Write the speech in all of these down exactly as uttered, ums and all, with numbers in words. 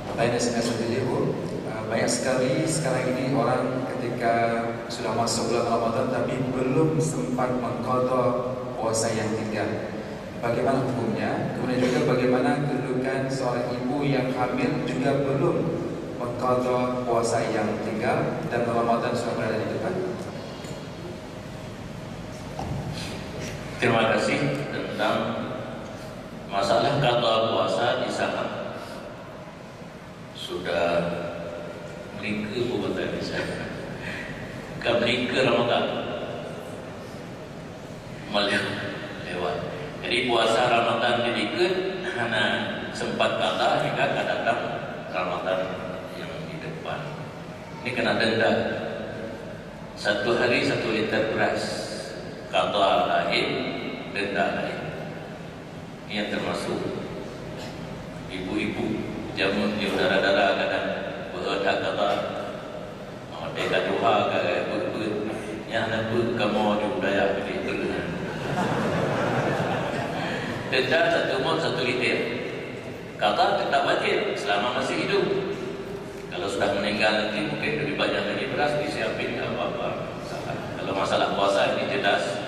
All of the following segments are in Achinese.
Pertanyaan S M S tadi, Bu. Uh, banyak sekali sekarang ini orang ketika sudah masuk bulan Ramadan tapi belum sempat mengqadha puasa yang tinggal. Bagaimana hukumnya? Kemudian juga bagaimana kedudukan seorang ibu yang hamil juga belum mengqadha puasa yang tinggal dan Ramadan sudah berada di depan? Terima kasih. Tentang masalah qadha puasa di saat sudah meulingkeue buleuen Ramadan. Ka meulingkeue Ramadan. Malam lewat. Jadi puasa Ramadan di dikeue hana sempat qadha hingga ka datang Ramadan yang di depan. Ini kena denda. Satu hari satu liter beras. Qadha laén, denda laén. Nyan teumasuk ibu-ibu, jameun di dara-dara kadang beuet that qadha. Watèe ka tuha ka beuet-beuet, nyan na beuet kamoe di budaya geude beuet nyan. Denda satu mot satu liter. Qadha tetap wajib selama masih hidup. Kalau sudah meninggal nanti mungkin lebih banyak lagi beras disiapin, nggak apa-apa. Kalau masalah puasa ini jelas.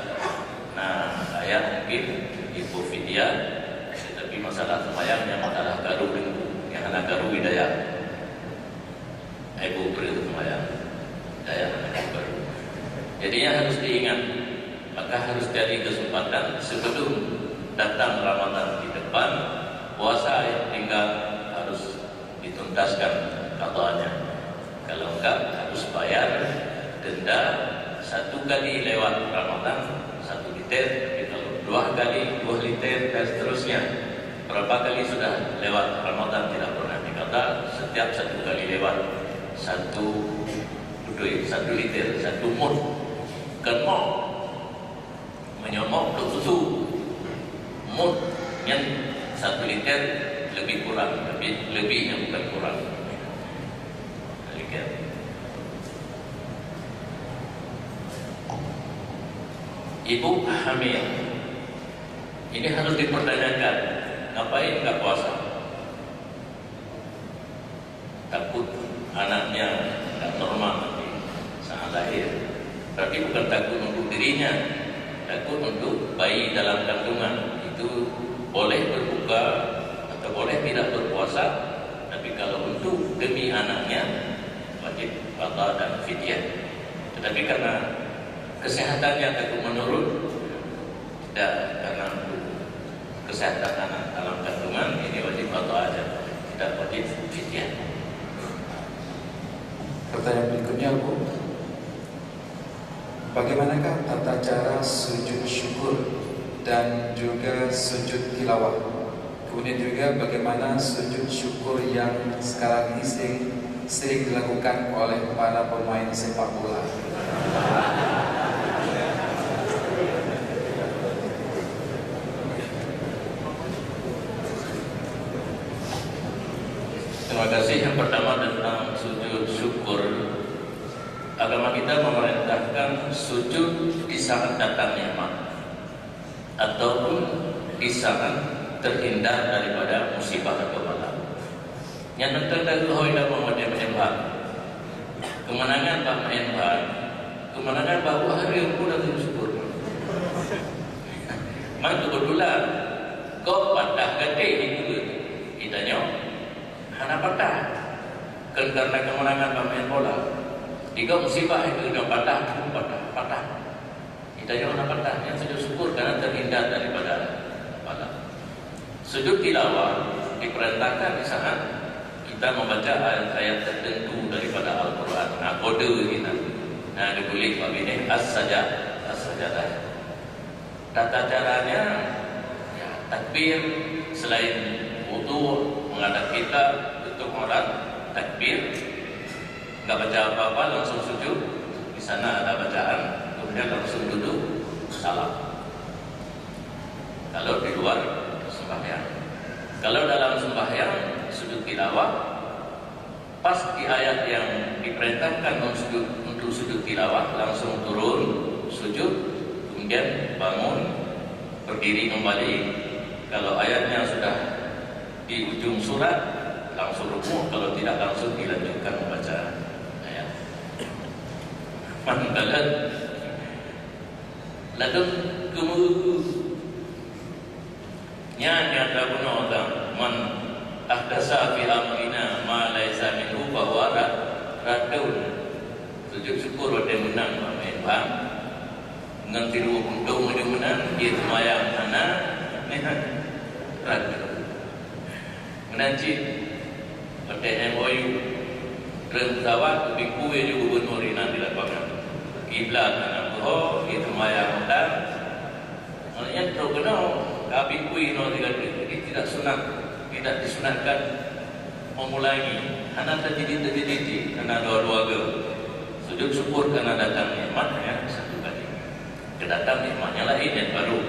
Nah, ayat mungkin ibu fidyah, tetapi masalah sembahyang yang masalah karu dengku, yang hana karu hidayah. Ibu beri sembahyang, hidayah hana karu. Jadi yang harus diingat, maka harus cari kesempatan sebelum datang Ramadan di depan, puasa yang tinggal harus dituntaskan qadhanya. Kalau enggak, harus bayar denda satu kali lewat Ramadan, satu liter, tapi kalau dua kali, dua liter, dan seterusnya. Berapa kali sudah lewat Ramadan tidak pernah diqadha, setiap satu kali lewat, satu beutôi, satu liter, satu mud. Bukan mud. Meunyoe mot untuk susu, mot nyan satu liter lebih kurang, lebih, lebih nyan bukan kurang. Liter. Ibu hamil. Ini harus dipertanyakan, ngapain nggak puasa? Takut anaknya tak normal nanti saat lahir. Berarti bukan takut untuk dirinya, takut untuk bayi dalam kandungan. Itu boleh berbuka atau boleh tidak berpuasa, tapi kalau untuk demi anaknya, wajib qadha dan fidyah. Tetapi karena kesehatannya takut menurun, tidak, karena untuk kesehatan anak dalam kandungan ini wajib qadha aja, tidak wajib fidyah. Pertanyaan berikutnya, Bu. Bagaimanakah tata cara sujud syukur dan juga sujud tilawah? Kemudian juga bagaimana sujud syukur yang sekarang ini sering, sering dilakukan oleh para pemain sepak bola? Terima kasih. Yang pertama tentang sujud syukur. Agama kita memerintahkan sujud di saat datang nikmat ataupun di saat terhindar daripada musibah atau bala. Nyang teuntang hôi dah meunyoe meu'en bak keumeunangan bak meu'en bak, keumeunangan bak buah hari pun dah syukur. Man kebetulan kok patah gaté di mulut. Kita nyoe hana patah. Kan karena keumeunangan bak meu'en bola. Tiga musibah itu dah patah, patah, patah. Kita jangan patah, yang sujud syukur karena terhindar daripada bala. Sujud tilawah diperintahkan di saat kita membaca ayat-ayat tertentu daripada Al-Quran. Nah, kode kita. Nah, ditulis bak binéh as-sajad, as-sajadah. Tata caranya, ya, takbir selain wudu, menghadap kita, tutup aurat, takbir. Enggak baca apa-apa, langsung sujud. Di sana ada bacaan, kemudian langsung duduk, salam. Kalau di luar sembahyang. Kalau dalam sembahyang, sujud tilawah, pas di ayat yang diperintahkan untuk sujud, untuk sujud tilawah, langsung turun, sujud, kemudian bangun, berdiri kembali. Kalau ayatnya sudah di ujung surat, Langsung rukuk, kalau tidak langsung dilanjutkan membaca ayat. Man dalat ladum keumu nyan nyata bunoe tang, "Man ahdasa fi amrina ma laisa minhu fahuwa rad-, raddun." Sujud syukur watée meunang, amin, paham? Ngon tilu untông meunang, dia seumayang hana, raddun. Meunan cit, watée M O U, treun pesawat, geubingkui laju gubunur inan di lapangan. Kiblat hana beuho, geuseumayang meunan. Maksudnya, trok keunoe, ka bingkui inoe sigoe teuk. Jadi, tidak sunat, tidak disunatkan mengulangi. Hana tajidid-tajidid, hana dua-dua go. Sujud syukur karena datang nikmat hanya satu kali. Keudatang nikmatnya lain yang baru.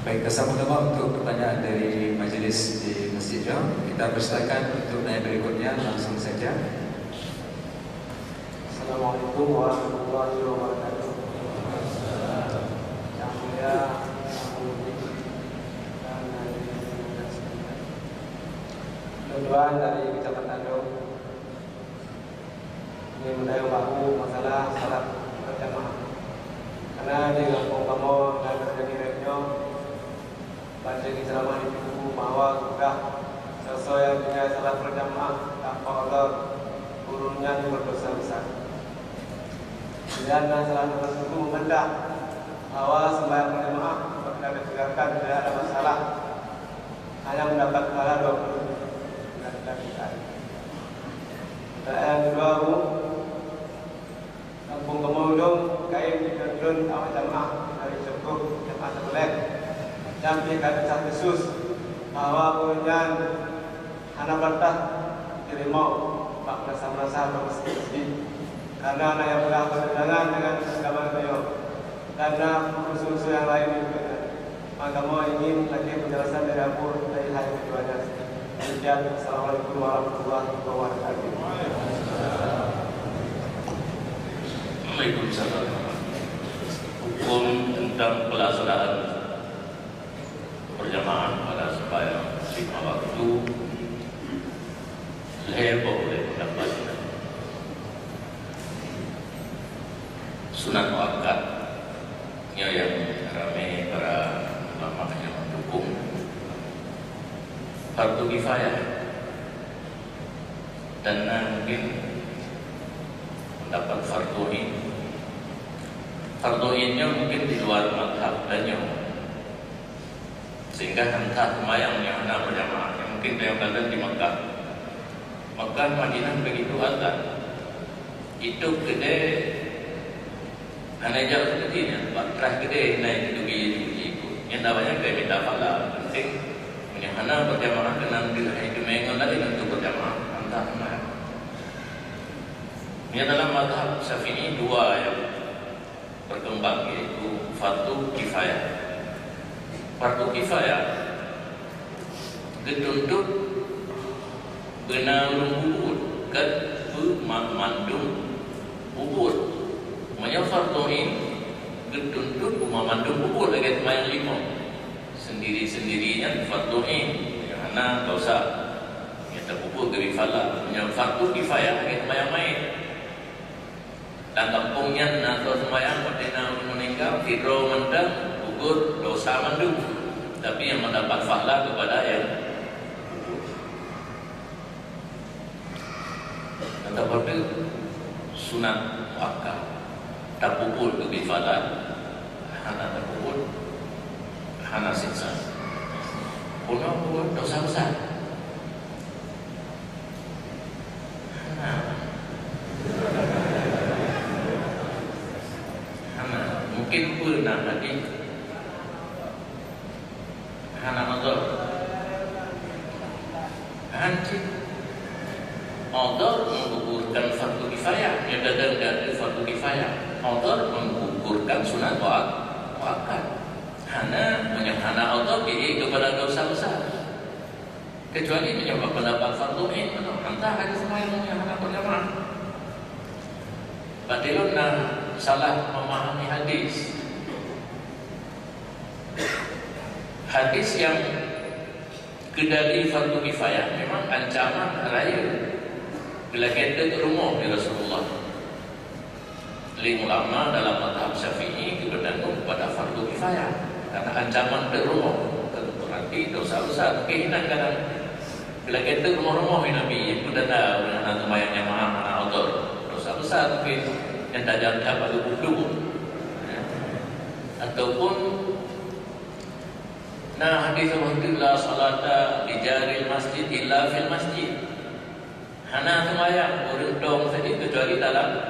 Baik, tersambung kembali untuk pertanyaan dari majlis di Masjid Jam. Kita persilakan untuk nanya berikutnya, langsung saja. Assalamualaikum warahmatullahi wabarakatuh. Yang mulia, yang mulia, dan hadirin yang mulia sekalian. Tuan-tuan dari Kecamatan Dong, Ini meudayong bahu masalah salat berjamaah. Karena di gampông kamoe na teujadi rot nyoe, ban jeuet geuceuramah di pintoe bahwa geupeugah, soe-soe nyang tinggai salat berjamaah tanpa udhur, ureuëng nyan berdosa besar. Kemudian na salah satu guru membantah bahwa sembahyang berjamaah apabila ditinggalkan tidak ada masalah, hanya mendapat pahala dua puluh dan tidak. Pertanyaan kedua, Bu, kampung kamoe Ulong, kayém jitreun-treun awak jamaah dari suku jamaah Teuleh. Dan pih ka desya khusus bahwa ureuëng nyan hana bantah teurimong bak meunasah-meunasah atau meusjid-meusjid. Karena na nyang peugah bertentangan dengan agama beliau. Dan na unsur-unsur nyang laén di buleuen nyan. Maka kamoe ingin lagée penjelasan dari Abu dari hai keduanya. Demikian, Assalamualaikum warahmatullahi wabarakatuh. Waalaikumsalam. Hukum tentang pelaksanaan berjamaah pada sembahyang lima waktu, lhée boh lé pendapat. Sunat muakkad, nyoe nyang ramé para ulama nyang mendukung. Fardu kifayah, dan na mungkin pendapat fardu ain. Fardu ain nyoe mungkin di luar mazhab tanyoe. Sehingga hana seumayang nyang hana berjamaah, nyang mungkin tanyoe kalon di Mekah. Mekah, Madinah begitu azan. Itôb keudè hana jak seperti nyan, bak traih keudè na itu dubi, itu dubi ikut. Nyan awaknyan ka mita pahala, penting meunyoe hana berjamaah keunan deuh hai teumé ngon laén untuk berjamaah, hana seumayang. Nyan dalam mazhab Syafi'i dua nyang berkembang, yaitu fardu kifayah. Fardu kifayah geutuntot beuna ureuëng peubuet, kon beu ma-, mandum peubuet. Meunyoe fardu ain geutuntot beu mandum peubuet lagée seumayang limong. Sendiri-sendiri nyan fardu ain, hana dosa. Nyang tapeubuet geubri pahala. Meunyoe fardu kifayah lagée seumayang mait. Lam gampông nyan na soe seumayang, watée na ureuëng meuninggai, sidroe mantong gugur dosa mandum, tapi nyang mendapat pahala kepada nyang gugur. Maka pada sunat muakkad, tapeubuet geubri pahala, hana tapeubuet, hana siksa. Bunoe peubuet dosa besar. Hana. Hana. Mungkin peue na tadi. Hana udhur. Han cit. Udhur menggugurkan fardu kifayah. Nyoe dadang dari fardu kifayah. Udhur menggugurkan sunat muak-, muakkad. Hana, meunyoe hana udhur, jadi kepada dosa besar. Kecuali meunyoe bak pendapat fardu ain, meunan hana hana seumayang meunyoe hana berjamaah. Berarti lôn na salah memahami hadis. Hadis nyang keudali fardu kifayah memang ancaman rayeuk. Geulakée teuk rumoh di Rasulullah. Lé ulama dalam mazhab Syafi'i geupeutanggong pada fardu kifayah karena ancaman teuk rumoh. Berarti dosa besar. Oke, hinan kadang geulakée teuk rumoh-rumoh Nabi, peutanda ureuëng hana seumayang jamaah, hana udhur. Dosa besar mungkin yang tajam-tajam lalu budu. Ya. Ataupun na hadis Rasul, "La salata li jaril masjid illa fil masjid." Hana seumayang ureuëng dong saja kecuali dalam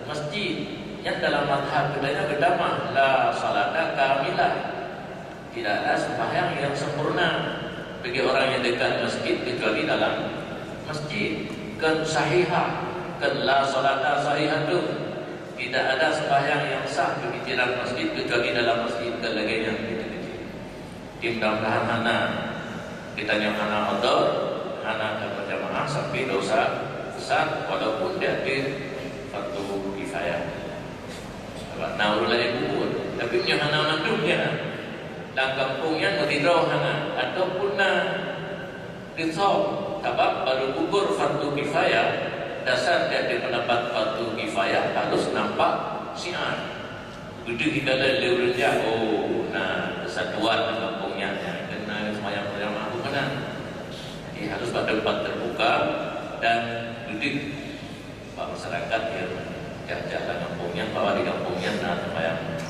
masjid. Yang dalam mazhab kita nya pertama, la salata kamilah. Tidak ada sembahyang yang sempurna bagi orang yang dekat masjid kecuali dalam masjid. Kan sahihah, kan la salata sahihatun. Tidak ada sembahyang yang sah bagi jiran masjid kecuali dalam masjid, kan lagée nyan. Mudah-mudahan hana. Kita nyang hana udhur, hana ka berjamaah sampai dosa besar walaupun di atas fardu kifayah. Sebab na ureuëng laén bubuet, tapi nyoe hana mandum nyan. Lam kampung nyan meusidroe hana ataupun na geusöm, sabab baru gugur fardu kifayah, dasar di atas pendapat fardu kifayah harus nampak syiar. Beudeuh ikalon lé ureuëng jak, oh, na persatuan lam kampung nyan, nyan keunan seumayang beujamaah bukan. Jadi harus bak teumpat teubuka dan beudeuh bak masyarakat nyang jak-jak lam kampung nyan bahwa di kampung nyan na seumayang beujamaah.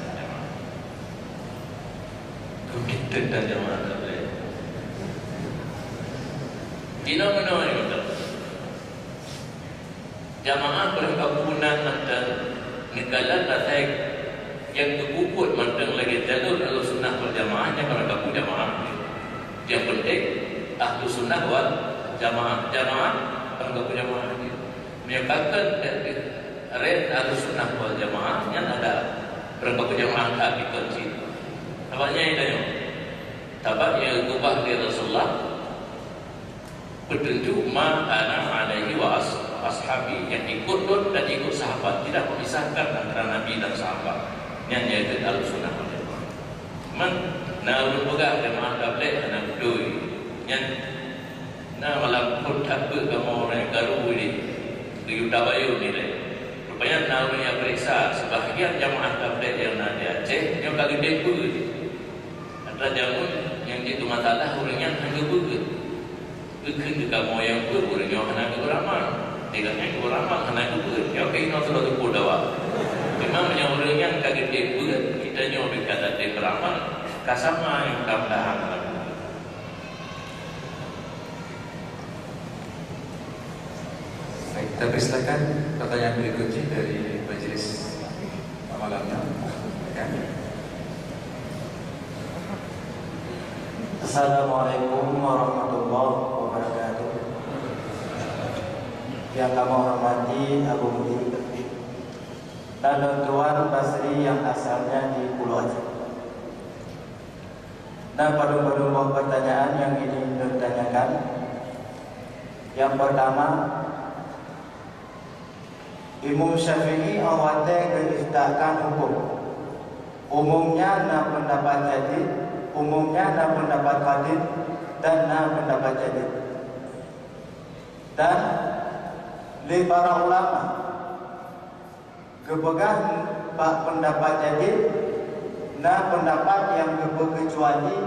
Keubiet dan jamaah tabligh. Dina meunoe nyoe. Jamaah barangkapeue nan mantong neukalon asai nyang geupeubuet mantong lagée jalur Ahlussunnah wal Jamaah nyang barangkapeue jamaah. Nyang penting Ahlussunnah wal Jamaah, jamaah barangkapeue jamaah. Meunyoe ka kon dari Ahlussunnah wal Jamaah nyan ada barangkapeue jamaah ka dikon cit. Awaknyan tanyoe, tabak nyang geubah lé Rasulullah, petunjuk ma ana alaihi wa as-, ashabi, yang ikut lôn dan ikut sahabat, tidak memisahkan antara Nabi dan sahabat. Nyan nyan keuh Ahlussunnah wal Jamaah. Man na ureuëng peugah jamaah tabligh hana beutôi. Nyan na malam phon that beuet kamoe ureuëng karu ini, geuyue tabayeue nilai. Rupanya na ureuëng nyang peuriksa, sebahagian jamaah tabligh nyang na di Aceh nyoe ka geudeh beuet. Atra jameun nyang jeuet keu masalah ureuëng nyan hana geubeuet. Geukheun keu kamoe nyang beuet ureuëng nyoe hana geubeuramal. Di gobnyan geubeuramal hana geubeuet. Nyoe keuh inoe sudah teupeu dawa. Memang meunyoe ureuëng nyan ka geudeh beuet, geutanyoe bèk ka tatem beuramal, ka sama nyang mudah-mudahan hana geubeuet. Baik, kita persilakan pertanyaan berikutnya dari majelis malamnya. Silakan. Assalamualaikum warahmatullahi wabarakatuh. Yang kami hormati Abu Mudi dan Tuan Basri yang asalnya di Pulau Aceh. Dan padum-padum boh pertanyaan yang ingin ditanyakan. Yang pertama, Imam Syafi'i awai geuisytihatkan hukum. Umumnya na pendapat jadid, umumnya na pendapat qadim, dan na pendapat jadid. Dan lé para ulama geupeugah bak pendapat jadid, na pendapat nyang geupeukecuali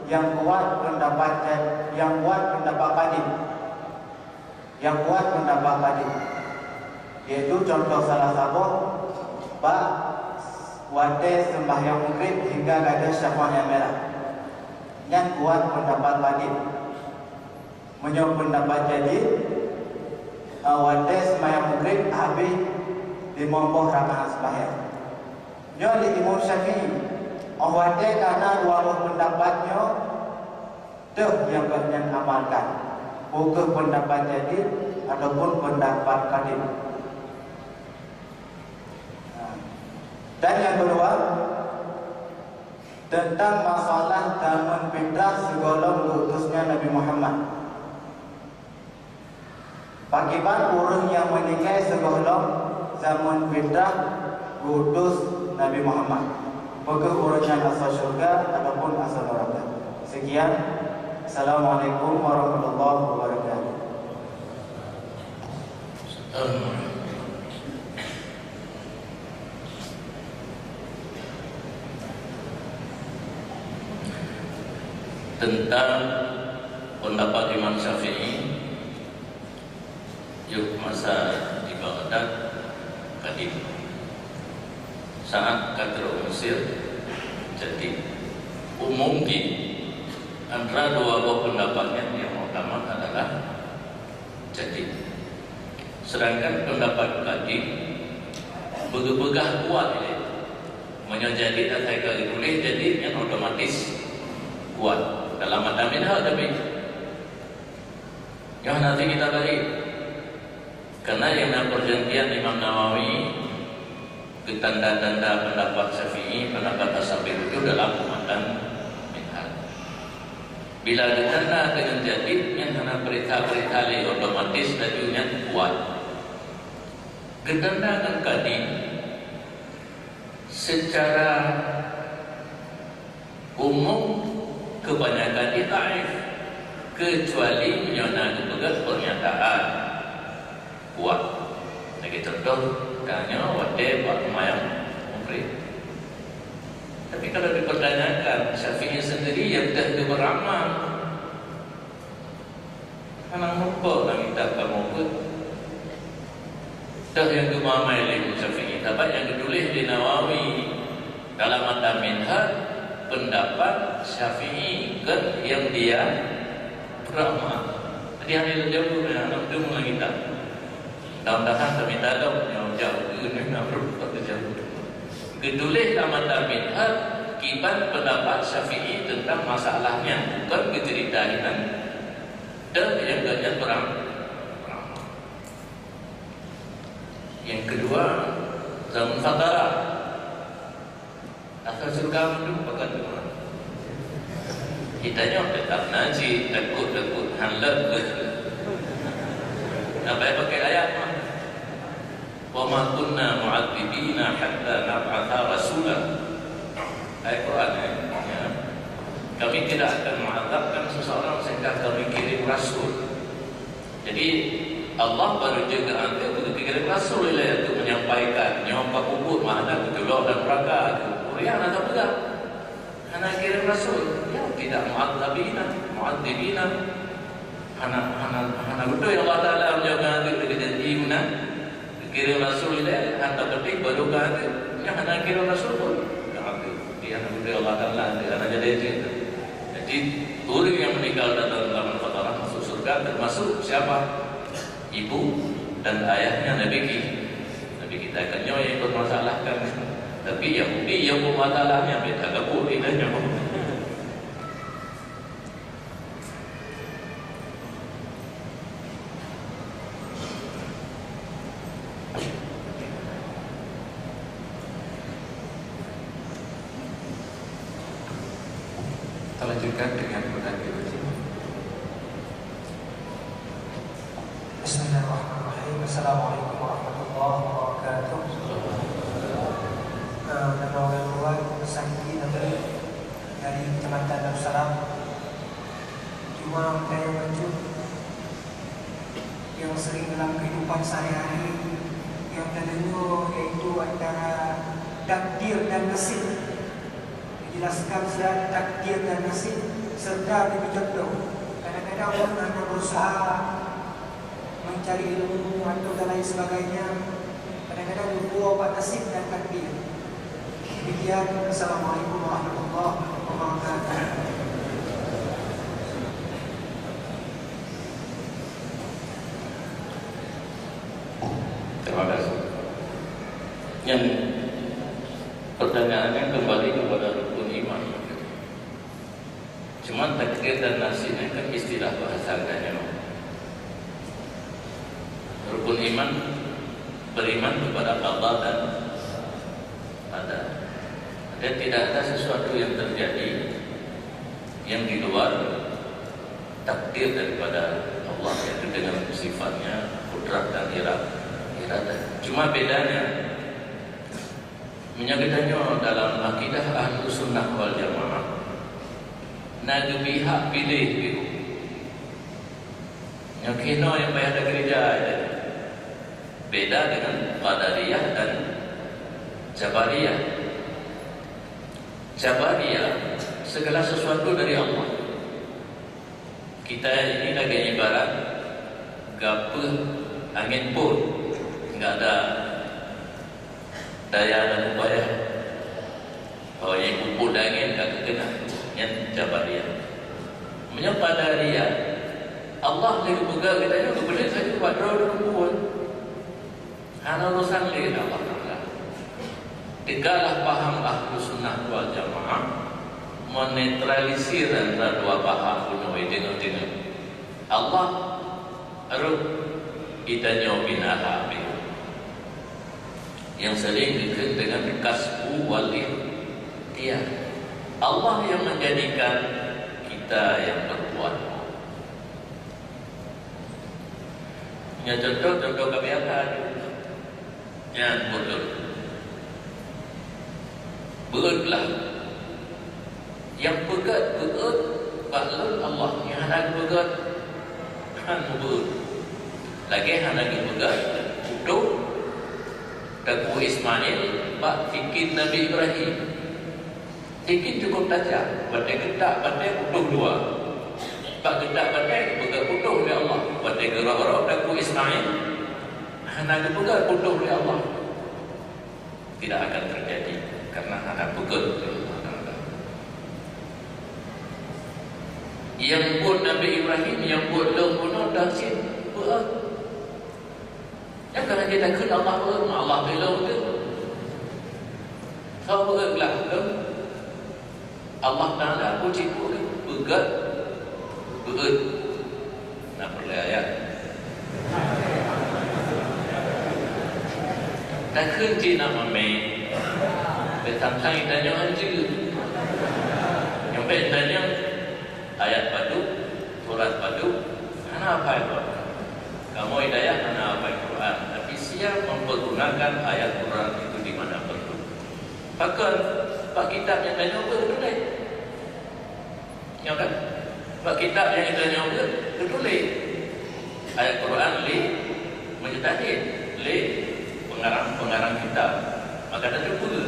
nyang kuat pendapat ja-, nyang kuat pendapat qadim. Nyang kuat pendapat qadim, yaitu contoh salah saboh bak watée seumbahyang Maghrib hingga gadôh syafaq nyang mirah. Nyan kuat pendapat qadim. Meunyoe pendapat jadid, eh, watée seumbahyang Maghrib habéh limong boh rakaat seumbahyang. Nyoe lé Imam Syafi'i, oh watée ka na dua boh pendapat nyoe, Teuh nyang gobnyan amalkan, peu kheueh pendapat jadid ataupun pendapat qadim. Dan nyang keudua, teuntang masalah jameun fitrah sigohlom geuutusnya Nabi Muhammad. Pakiban ureuëng nyang meuninggai sigohlom jameun fitrah geuutus Nabi Muhammad? Peu kheueh ureuëng nyan asoe syeuruga ataupun asoe neuraka? Sekian. Assalamualaikum warahmatullahi wabarakatuh. Tentang pendapat Imam Syafi'i, yôh masa di Baghdad kadim, saat ka trok Mesir, jadi umum jih antara dua boh pendapat nyan nyang muktamad adalah jadid. Sedangkan pendapat kadim beupeugah kuat ilée. Meunyoe jadid asai ka geutuléh jadid, nyan otomatis kuat dalam mata minhaj, tapi nyoe hana kita laén. Karena nyang na perjanjian Imam Nawawi geutanda-tanda pendapat Syafi'i, pendapat Ashabil Wujuh dalam matan minhaj. Bila geutanda deungon jadid, nyan hana peurintah-peurintah lé, otomatis laju nyan kuat. Geutanda ngon kadim, secara umum, kebanyakan jih dhaif, kecuali meunyoe na geupeugah pernyataan kuat. Lagée contoh, tanyoe watée bak seumayang Maghrib. Tapi kalau dipertanyakan, Syafi'i sendiri nyang teuh geuberamal, hana meurumpok lam kitab kamoe pun. Teuh nyang geumamai lé Imam Syafi'i, sabab nyang geutuléh lé Nawawi dalam matan minhaj, pendapat Syafi'i kon nyang dia ramal. Jadi hana lôn jaweueb, hana lôn deungoe lam kitab. Mudah-mudahan tamita lom nyang jaweueb keu na meurumpok teuh jaweueb. Geutuléh lam matan minhaj kiban pendapat Syafi'i tentang masalah nyan, bukon geuceurita hinan. Dan nyang geuhnyan berang-, beramal. Nyang keudua, zaman fatara. Asai syeuruga mandum pakat teuma. Kita nyoe teutap na cit takot-takot hán leuet. Sampai pakai ayat mah. "Wa ma kunna mu'adzibina hatta nab'atha rasula." Ayat Quran, eh. Ya. Kami tidak akan mengazabkan seseorang sehingga kami kirim rasul. Jadi, Allah baru jeuet keu anteuk beutôi kirim rasul ilée untuk menyampaikan, nyoe ka peubuet mah hana geuculok lam neuraka, ureuëng hana tapeugah. Hana kirim rasul, ya tidak mu'adzabina, mu'adzibina. Hana, hana, hana beutôi Allah Taala meunyoe keu anteuk lagée janji meunan. Kirim rasul ilée, hana beutôi baru keu anteuk. Nyoe hana kirim rasul pun, keu anteuk. Dia hana beutôi Allah Taala, dia hana jadi jeuet. Jadi, ureuëng nyang meninggal dalam zaman fatara masuk syeuruga, termasuk siapa? Ibu dan ayahnya Nabi ki-, Nabi kita. Kan nyoe nyang bermasalahkan. Tapi Yahudi nyang bermasalahnya beda kabur di nyoe. Kita lanjutkan dengan pertanyaan berikutnya. Bismillahirrahmanirrahim. Assalamualaikum warahmatullahi wabarakatuh. Eh, nama orang tua Saidi, nama dari Kecamatan Darussalam. Cuma saya baca yang sering dalam kehidupan sehari-hari yang terdengar, iaitu antara takdir dan nasib. Dijelaskan siat takdir dan nasib serta diberi contoh. Kadang-kadang orang hanya berusaha mencari ilmu atau dan lain sebagainya, kadang-kadang lupa bak nasib dan takdir. Demikian, Assalamualaikum warahmatullahi wabarakatuh. Terima kasih. Yang pertanyaannya kembali kepada rukun iman. Cuma takdir dan nasib ni kan istilah bahasa geutanyoe. Rukun iman, beriman kepada qada dan qadar. Dan tidak ada sesuatu yang terjadi yang di luar takdir daripada Allah, yaitu dengan sifatnya kudrat dan ira-, iradah. Cuma bedanya, meunyoe geutanyoe dalam akidah Ahlussunnah wal Jamaah, Na geupihak piléh piôh. Nyoe keunoe nyang payah takeurija, ya. Beda dengan Qadariyah dan Jabariyah. Jabariyah, segala sesuatu dari Allah. Kita ini lagèe ibarat gapeuh angén phon, enggak ada daya dan upaya. Oh, nyang pupuk dangin ka geukeunah, nyan Jabariyah. Meunyoe Qadariyah, Allah lé geupeugah geutanyoe geupeuleueh saja bak droe deungon buet. Hana urusan lé Allah Taala. Teugalah paham Ahlus Sunnah wal Jamaah, menetralisir antara dua paham bunoe teungoh-teungoh. Allah rôh, geutanyoe binaha beu. Nyang sering geukheun dengan kasbu wal ikhtiyar. Allah yang menjadikan, kita yang berbuat. Nyoe contoh-contoh kebiasaan. Nyan beutôi. Beuet lah. Nyang peugöt beuet bak lôn Allah, nyang hana geupeugöt han meubeuet. Lagèe hana geupeugöt putôh Teungku Ismail bak tikin Nabi Ibrahim. Tikin cukup tajam, watèe geutak batèe putôh dua. Bak geutak batèe geupeugöt putôh lé Allah, watèe geurok-rok Teungku Ismail hana geupeugöt putôh lé Allah. Tidak akan terjadi karena hana peugöt lé Allah Taala. Nyang buet Nabi Ibrahim, nyang buet lôn bunoe dah cit beuet. Nyang kana jeuet takheun Allah beuet, Allah beuet lôn teuh. Soe beuet glah lôn? Allah Taala pun cit beuet, beuet, beuet. Na peureulèe ayat. Takheun cit na mamè. Bèk tantang tanyoe hanjeuet. Nyoe bèk tanyoe ayat padub, surat padub, hana hafai Quran. Kamoe di dayah hana hafai Quran, tapi siap mempergunakan ayat Quran itu di mana perlu. Pakon? Bak kitab nyang tanyoe beuet tuléh. Nyoe kan? Bak kitab nyang tanyoe beuet teutuléh ayat Quran lé mujtahid, lé pengarang-pengarang kitab. Maka tateupeue.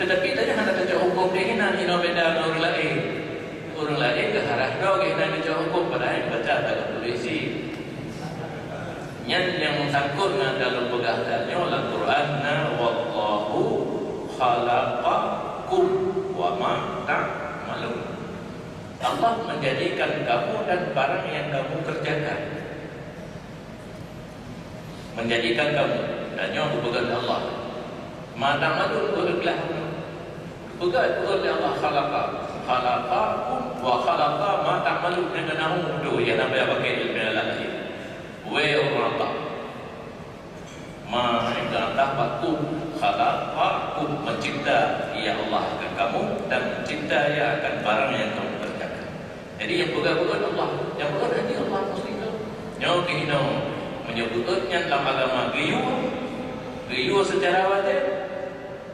Tetapi tanyoe hana tacok huköm di hinan, inoe beda ngon ureueng laén. Ureueng laén geuharah droe geuh hinan geucok huköm, padahai baca dak tuléh cit. Nyan nyang meusangkot ngon dalam peugah tanyoe lam Quran na, "Wallahu khalaqakum wa ma ta'malun." Allah menjadikan kamu dan barang yang kamu kerjakan. Menjadikan kamu, dan nyoe geupeugah lé Allah. Ma ta'malun, beuet glah. Geupeugah, geupeugah lé Allah, khalaqa. Khalaqakum wa khalaqa ma ta'malun. Nyan na hu tu, ya, na payah pakai ilmu lain. Wé ureueng Allah. Ma, nyang ka Allah, bakum, khalaqakum, mencipta Ia Allah akan kamu dan mencipta Ia akan barang yang kamu kerjakan. Jadi, nyang peugah beuet Allah, nyang beuet hanya Allah mesti tu. Nyoe keuh inoe, meunyoe beuet nyan lam agama geuyue, geuyue secara wajéb,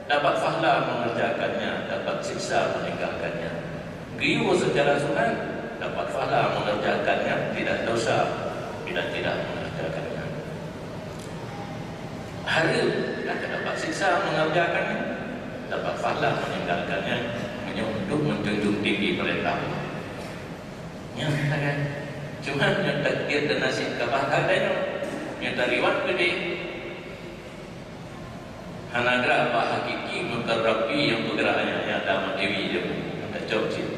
dapat pahala mengerjakannya, dapat siksa meninggalkannya. Geuyue secara sunat, dapat pahala mengerjakannya, tidak dosa bila tidak mengerjakannya. Hareuem, dan dapat siksa mengerjakannya, dapat pahala meninggalkannya, meunyoe untuk menjunjung tinggi perintah Allah. Nyan, kan? Cuma nyoe takdir dan nasib ka bak geutanyoe. Nyoe tariwat geude. Hana gerak bak hakiki, maka Rabbi nyang peugerak nyan, nyang Adam Dewi dia pun. Tacok cit.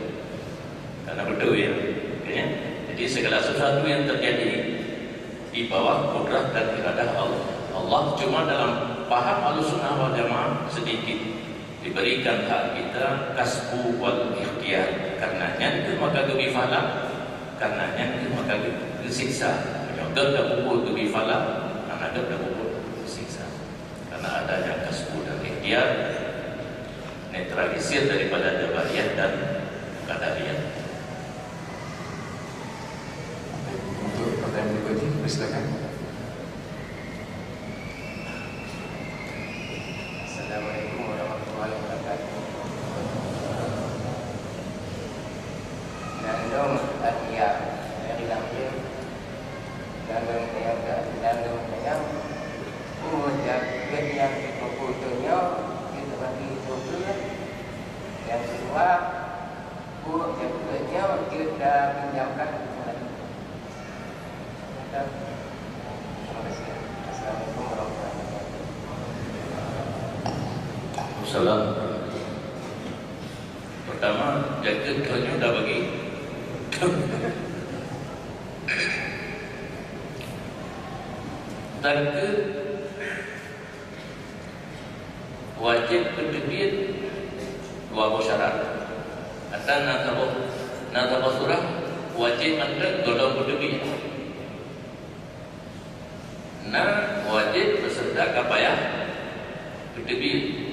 Karena betul ya. Oke, ya. Jadi segala sesuatu yang terjadi di bawah kudrat dan iradah Allah. Allah cuma dalam paham Ahlussunnah wal Jamaah sedikit diberikan hak kita kasbu wal ikhtiyar. Karena nyan keuh maka geubri pahala, karena nyan keuh maka geu-, geusiksa. Meunyoe göt tapeubuet geubri pahala, hana göt tapeubuet geusiksa. Karena adanya kasbu dan ikhtiyar, netralisir daripada Jabariyah dan Qadariyah. Baik, untuk pertanyaan berikutnya, persilakan. Assalamualaikum warahmatullahi wabarakatuh. Nah, Lom atia dari lam jeuem, dan lom sayang, dan lom sayang, oh, jak-, jak nyang jipeubuet donya, jeuet bagi syukur. Nyang keudua, buet jak-, jak nyoe jeuet tapinjamkan keu ureueng laén. Terima kasih. Assalamualaikum warahmatullahi wabarakatuh. Salam. Pertama, jak keu donya dah bagi. Jak keu wajéb peuteubiet dua boh syarat. Ata na saboh, na saboh surah wajéb mantong gohlom peuteubiet. Na wajéb beuseureuta ka payah peuteubiet.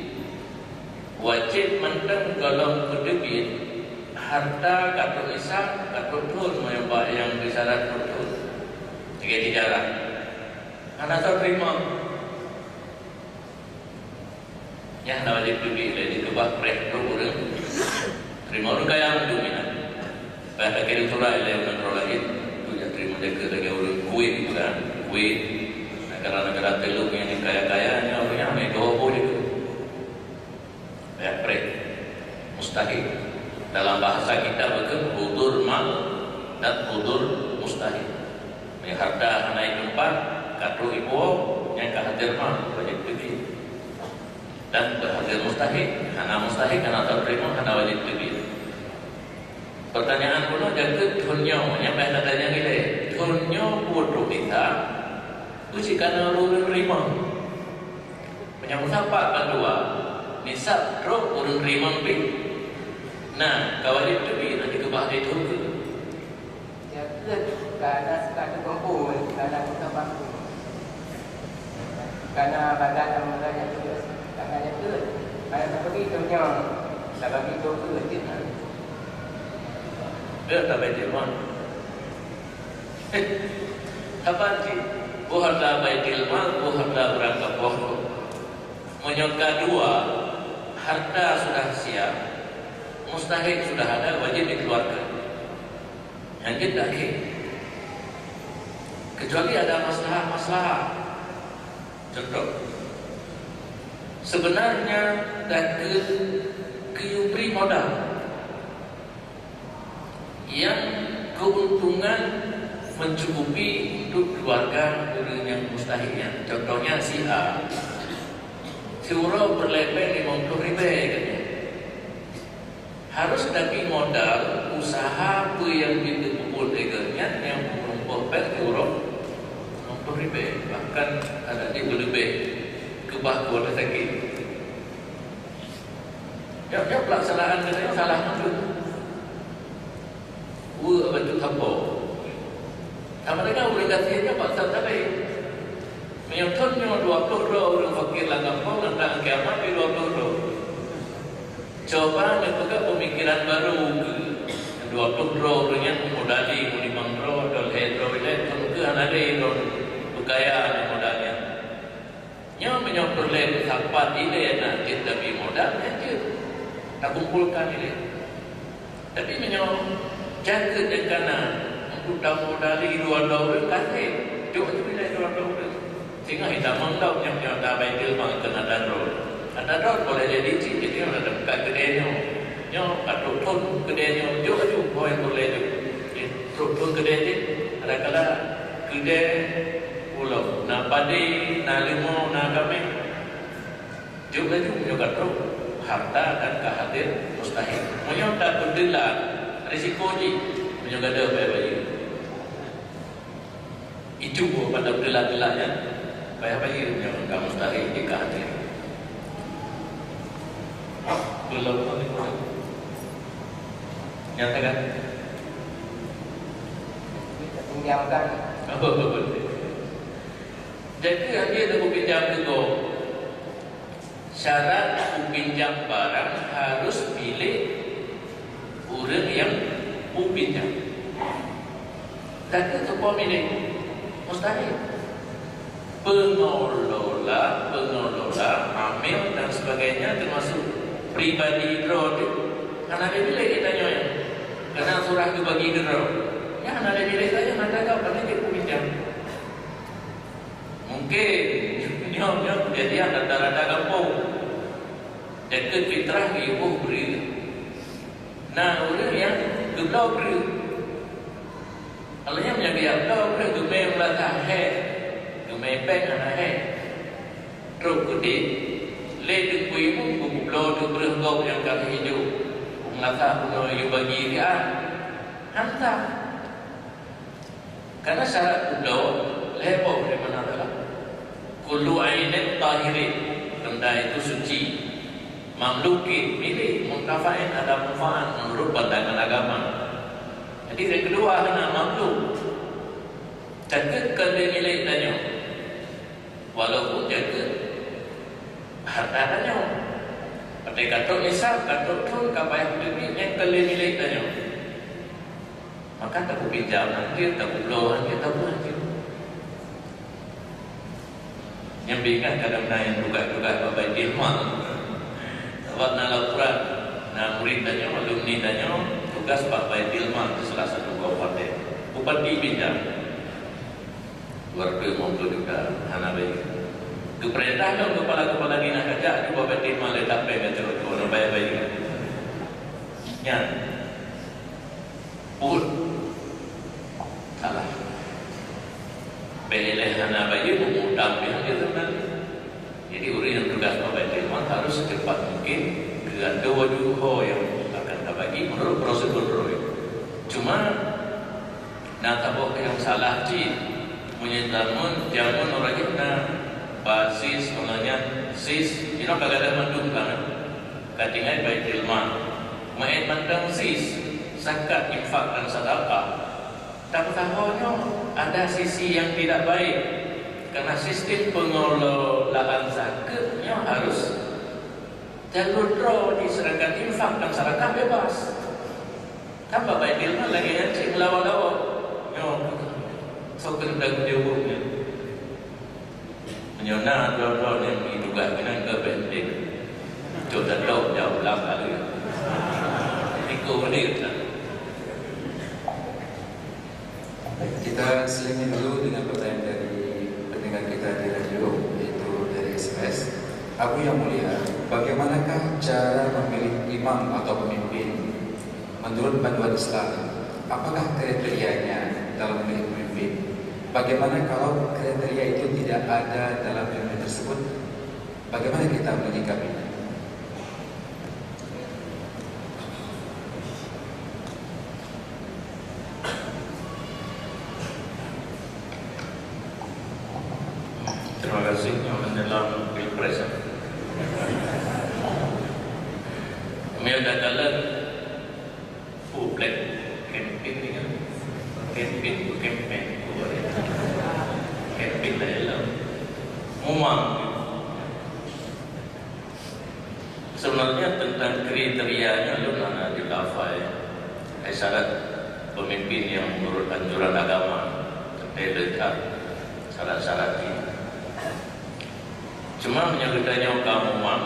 Wajéb mantong gohlom peuteubiet harta ka trok nisab, ka trok thon, meunyoe bak nyang beusyarat trok thon. Lagèe tijarah. Hana soe teurimong. Nyan hana wajéb teubiet lé, dikeubah preh trok ureueng. Teurimong ureueng kaya mandum inan. Bah takirim surat lé ureueng droe laén, tu jak teurimong jak keu lagèe ureueng Kuwait, bukan? Kuwait, negara-negara Teluk nyang kaya-kaya, nyan ureueng nyan hana jiteubiet lé. Payah preh. Mustahik. Dalam bahasa kita beutôi hudur mal dan hudur mustahik. Meunyoe harta hana iteumpat, ka trok ipo, nyan ka hadir mal, wajéb teubiet. Dan beuhadir mustahik, hana mustahik, hana teurimong, hana wajéb teubiet. Pertanyaan bunoe jak keu thon nyoe, nyang payah tatanyong ilèe. Thon nyoe peue trok nisab, peue cit ka na ureueng teurimong. Meunyoe meusapat bandua, nisab trok ureueng teurimong pih. Nah, ka wajéb teubiet, na dikeubah lé thon keu. Jak keu ka na seukat teukumpôi, ka na meusapat. Ka na badan nyang meuraya jak keu, ka na jak keu. Ka na tabagi thon nyoe, tabagi thon keu cit na. Deuh tabagi thon. Saban cit, boh harta Baitul Mal, boh harta beurangkapoh. Meunyoe ka dua, harta sudah siap, mustahik sudah ada, wajéb dikeluarkan. Nyan jeuet takhé. Kecuali ada masalah-masalah. Contoh, sebenarnya takheun keu bri modal. Nyang keuntungan mencukupi untuk keluarga ureueng nyang mustahik nyan. Contohnya si A, siuroe peureulèe péng limong ploh ribèe katanya. Harôh tabi modal usaha peue nyang jeuet peubuet lé geuh nyan nyang peurumpok péng siuroe limong ploh ribèe, bahkan ada jih beuleubeh keubah keu watèe sakét. Nyoe, nyoe peulaksanaan geutanyoe salah mantong. Weuek bacut sampoe. Sama dengan ureueng gasien nyoe paksa sabe. Meunyoe thon nyoe dua ploh droe ureueng fakir lam gampông, nyan kiamat pih dua ploh droe. Coba neupeugah peumikiran barô keu dua ploh droe ureueng nyan meumodali, meulimong droe, atau lhèe droe ilèe, thon keu hana lé droe beukaya ngon modal nyan. Nyoe meunyoe peureulèe sapat ilèe na jeuet tabi modal, nyan jeuet takumpolkan ilèe. Tapi meunyoe jak keu nyang ka na, untuk tamodali dua droe ureueng ka sép, jok aju ilèe dua droe ureueng. Singoh itamong dok nyang nyoe ata Baitul Mal keu ata droe. Ata droe boleh jadi cit, jadi nyoe ata buka keudè nyoe. Nyoe ka trok thon keudè nyoe, jok aju, hôi boleh jok. Trok thon keudè jih, adakala keudè pulo, na padé, na leumo, na kaméng. Jok laju meunyoe ka trok, harta dan ka hadir mustahik. Meunyoe ka beuteulat, risiko jih meunyoe ka deuh bèe bayeue. Itu pun pada beuteulat-teulat nyan, bèe bayeue meunyoe ka mustahik jih ka hadir. Belum pun itu. Nyata kan? Kita pinjamkan. Apa, apa, apa? Jadi, hanya ada pinjam ke kau? Syarat peupinjam barang harus milék ureueng nyang peupinjam. Tapi teupeue milék? Mustahil. Pengelola, pengelola, amil dan sebagainya termasuk pribadi droe teuh. Hana lé milék geutanyoe nyan. Karena surah geuba Bagi keudroe. Nyan hana lé milék tanyoe, hana tagob, hana jeuet peuminjam. Mungken nyoe, nyoe keujadian rata-rata gampông. Zakeuet fitrah geuyue boh breueh. Na ureuëng nyang geubloe breueh. Kalau nyan meunyo geujak bloe breueh, geumè meurasa hék, geumè péng hana hék. Trok keudeh, lé teungku imum geubloe teuk breueh gob nyang ka lheueh jok, meurasa bunoe geuyue bagi siat. Han sah. Karena syarat geubloe lhèe boh lé meunan dalam. Kullu ainin tahirin, benda itu suci, mamlukin, milék, muntafa'in, ada manfaat menurut pandangan agama. Jadi, yang kedua, hana mamluk. Zakeuet kon lé milék tanyoe. Walaupun zakeuet harta tanyoe. Watèe ka trok nisab, ka trok thon, ka payah teubiet, nyan kon lé milék tanyoe. Maka tapeupinjam han jeuet, tapeubloe han jeuet, tapeue han jeuet. Nyang bingkai kadang na nyang tugas-tugas bak Baitul Mal. Sabab na laporan, na murit tanyoe, alumni tanyoe, tugas bak Baitul Mal di salah satu kabupaten. Bupati pinjam dua ratus lima puluh juta, hana bayeue. Geupeurintah lom kepala-kepala dinas, jak bak Baitul Mal, lé tapéng ka trok, hana bayeue-bayeue. Nyan. Pun salah. Bèk ilèe hana bayeue, meumutang pih han jeuet sebenarnya. Jadi, ureuëng nyang tugas bak Baitul Mal harus secepat mungkin geuatô laju ho nyang akan tabagi menurut prosedur droe. Cuma, na saboh nyang salah cit. Meunyoe jameun, jameun uroe jih na basis, meunyoe nyan sis, inoe ka gadôh mandum kan. Ka tinggai Baitul Mal. Meu'én mantong sis, zakat, infak dan sedekah. Tapi tahu nyoe ada sisi yang tidak baik, karena sistem pengelolaan zakat nyoe harus jalur droe di, sedangkan infak dan sedekah bebas. Kan bak Baitul Mal lagèe nyan cit meulawa-lawa. Nyoe, soe keuneuk dan jaweueb nyoe. Meunyoe na droe-droe nyang meutugas keunan keu P N D, cok datong jauh lam kali. Iko menit. Kita selingi dulu dengan pertanyaan dari pendengar kita di radio, yaitu dari S M S. Abu yang Mulia, bagaimanakah cara memilih imam atau pemimpin? Menurut panduan Islam, apakah kriterianya dalam memilih pemimpin? Bagaimana kalau kriteria itu tidak ada dalam pemimpin tersebut? Bagaimana kita menyikapinya? Terima kasih. Menjelang pilpres, ya. Kami ada jalan. Oh, black campaign ni kan. Campaign tu campaign. Oh, ada. Campaign dah hilang. Memang. Sebenarnya tentang kriterianya lôn hana jilafai. Hai syarat pemimpin yang menurut anjuran agama. Teuntèe leucah syarat-syarat ni. Cuma meunyoe geutanyoe ka mumat,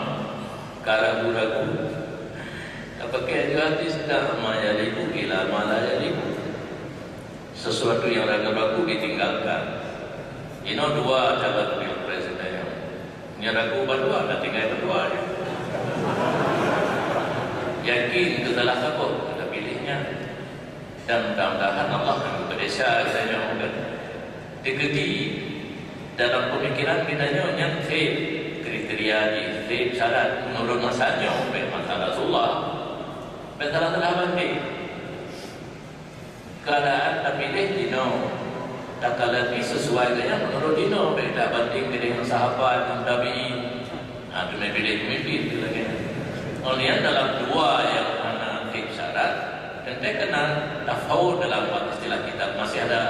ka ragu-ragu, tapakèk hadis, "Da'ma yaribuka ila ma la yaribuk." Sesuatu yang ragu-ragu ditinggalkan. Inoe dua calon wakil presiden nyoe. Nyang ragu bandua, tatinggai bandua. Yakin keu salah saboh, tapilih nyan. Dan mudah-mudahan Allah akan geupeudesya geutanyoe. Teukeudi dalam pemikiran geutanyoe nyan sép kriteria jih, sép syarat menurut masa nyoe, bèk masa Rasulullah. Bèk salah-salah banding. Keadaan tapiléh jinoe, takalon pih sesuai geutanyoe menurut jinoe, bèk tabanding keu deungon sahabat dan tabi'in. Ha, teumé piléh pemimpin tu lagèe nyan. Óh lheueh nyan dalam dua nyang hana sép syarat, teuntèe keunan tafawut dalam bak istilah kitab, masih ada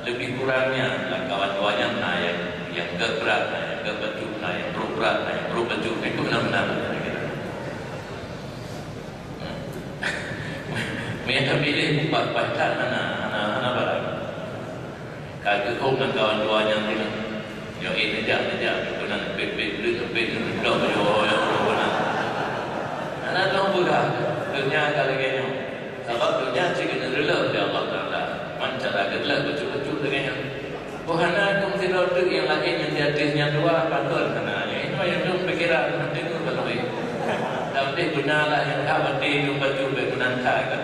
lebih kurangnya lam kawan dua nyan, na nyang, nyang gèt brat, na nyang gèt bacut, na nyang brôk brat, na nyang brôk bacut, itu beuna-beuna. Meunyo tapiléh bak paih that hana, hana, hana barang. Ka geuhom lam kawan dua nyan teuh. Nyoe, eh, neujak, neujak, keunan bit-bit, bit-bit, bit-bit, bit-bit, hana lôn peugah donya ka lagèe nyoe. Sabab donya cit keuneuk reuloh, Lah bacut-bacut lagèe nyan. Boh hana dong sidroe teuk nyang laén nyang di ateueh nyan dua, patôt hana. Nyang inoe nyang dong pikiran hana deungoe baloi. Tapi beuna lah nyang ka berarti dong bacut bèk meunan that kan.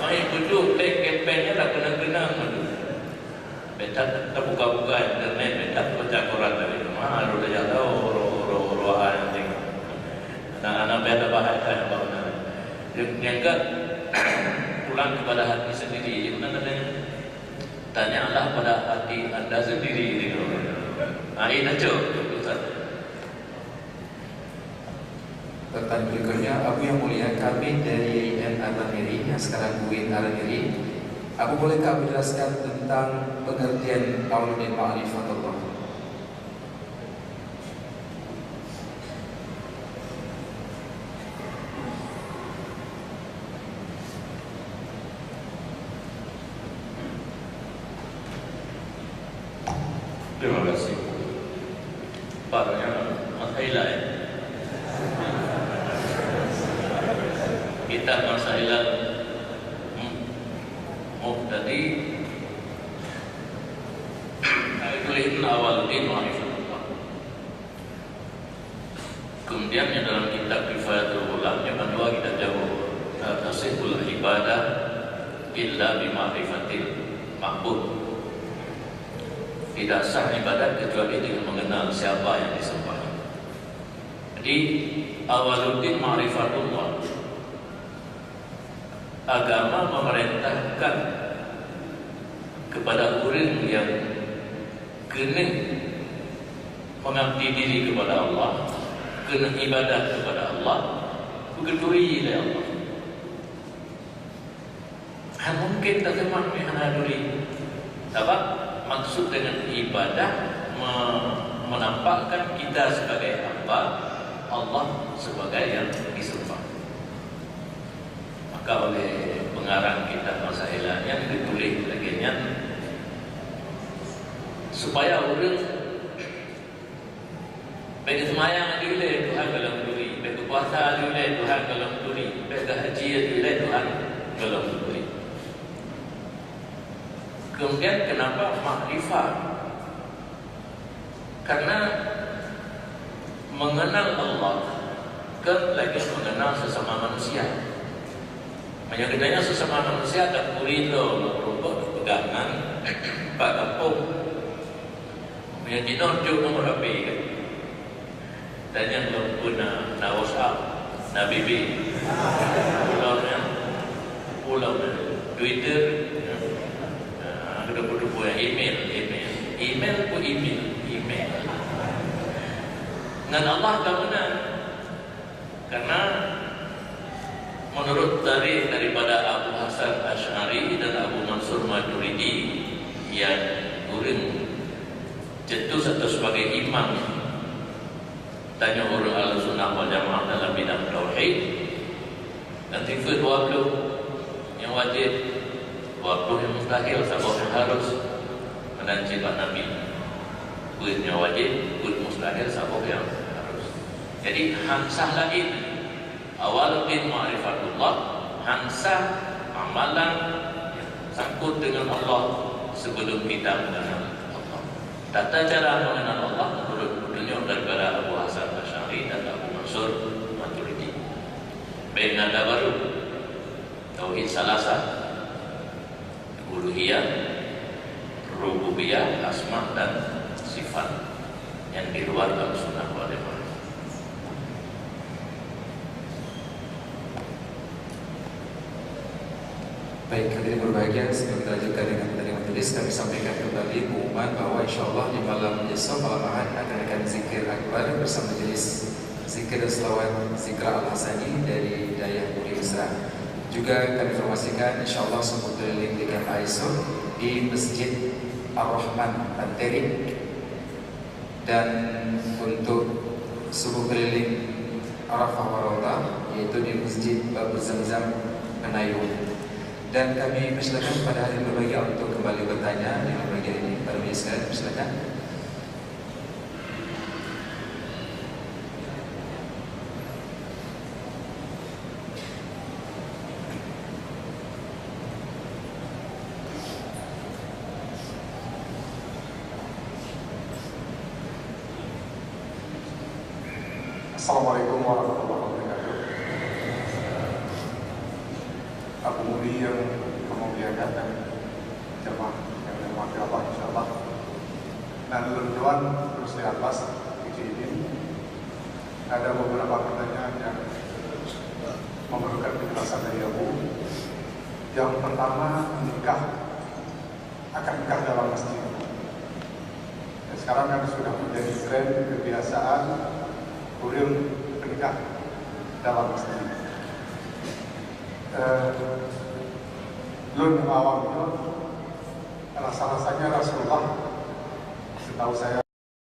Mai beutôi bèk kepeng nyan lah keunong-keunong. Bèk that tabuka-buka internet, bèk that baca koran tadi. Mah, aduh, dah jatuh, ro, ro, ro, ah, yang tinggi. Anak-anak bèk tabahas that bak meunan. Nyang, nyang ka pulang kepada hati sendiri. Meunan katanya, tanyalah pada hati anda sendiri, gitu. Ah, ini cocok, Ustaz. Pertanyaan berikutnya, Abu yang Mulia, kami dari Y I M Araniri yang sekarang UIN Araniri. Abu, bolehkah Abu jelaskan tentang pengertian Awaludin Ma'rifatullah? Terima kasih. Pak, yang masalah, eh? Kita masalah, hmm, oh, tadi, saya tulis Awaludin Ma'rifatullah. Kemudian yang dalam kitab Kifayatul Ghulam, yang kedua kita jawab, "La tasihul ibadah illa bi ma'rifatil ma'bud." Tidak sah ibadat kecuali dengan mengenal siapa yang disembah. Jadi, Awaludin Ma'rifatullah. Agama memerintahkan kepada ureuëng nyang keuneuk mengabdi diri kepada Allah, keuneuk ibadat kepada Allah, beugeuturi lé Allah. Hana mungkin taseumah meuhana turi. Sabab maksud dengan ibadah me-, menampakkan kita sebagai hamba, Allah sebagai yang disembah. Maka oleh pengarang kitab Masaila nyan geutuléh lagée nyan, supaya ureuëng bék geuseumbayang dilée Tuhan gohlom turi, bék geupuasa dilée Tuhan gohlom turi, bék geuhaji dilée Tuhan gohlom turi. Kemudian kenapa makrifat? Karena mengenal Allah kan lagée mengenal sesama manusia. Meunyoe geutanyoe sesama manusia, dan kuri droe meureumpok pegangan bak gampông. Meunyoe jinoe jok nomor H P kan. Dan nyang lom pun na, na WhatsApp, na B B. Pulang nyan, pulang nyan. Twitter, ya. Ah, kedua-dua email, email. Email pun email, email. Ngan Allah ka meunan. Karena menurut tarikh daripada Abu Hasan Asy'ari dan Abu Mansur Maturidi yang ureuëng cetus atau sebagai imam tanyoe ureuëng Ahlussunnah wal Jamaah dalam bidang tauhid, dan tipe dua puluh yang wajib, dua puluh yang mustahil, saboh yang harus, meunan cit bak Nabi. Peuet nyang wajib, peuet mustahil, saboh nyang harus. Jadi, han sah laén. Awaludin ma'rifatullah, han sah amalan sangkut dengan Allah sebelum kita mengenal Allah. Tata cara mengenal Allah menurut petunjuk daripada Abu Hasan Asy'ari dan Abu Mansur Maturidi. Baik, nada baru. Tauhid salasah. Uluhiyah, rububiyah, asma dan sifat yang di luar Ahlussunnah wal Jamaah. Baik, hadirin berbahagia, sebelum kita lanjutkan dengan pertanyaan majelis, kami sampaikan kembali pengumuman bahwa insya Allah di malam esok, malam Ahad, akan ada zikir akbar bersama majelis zikir dan selawat Zikra Al-Hasani dari Dayah Puri Mesra. Juga kami informasikan, insya Allah, sungkuh keliling di K P A esok di Masjid Ar-Rahman Panterik, dan untuk subuh keliling Arafah Waraudah, yaitu di Masjid Babur Zamzam Penayung. Dan kami persilakan kepada hadirin berbahagia untuk kembali bertanya di bahagian ini. Para majelis sekalian, persilakan. Assalamualaikum warahmatullahi wabarakatuh. Abu Mudi yang kemuliakan dan jamaah yang dirahmati Allah, insyaallah. Nah, lôn tuan Rusli Abbas, izin, ada beberapa pertanyaan yang memerlukan penjelasan dari Abu. Yang pertama, nikah, akad nikah dalam masjid. Ya, sekarang kan sudah menjadi tren kebiasaan ureuëng menikah dalam masjid. Eh, lôn awam itu, rasa-rasanya Rasulullah, setahu saya,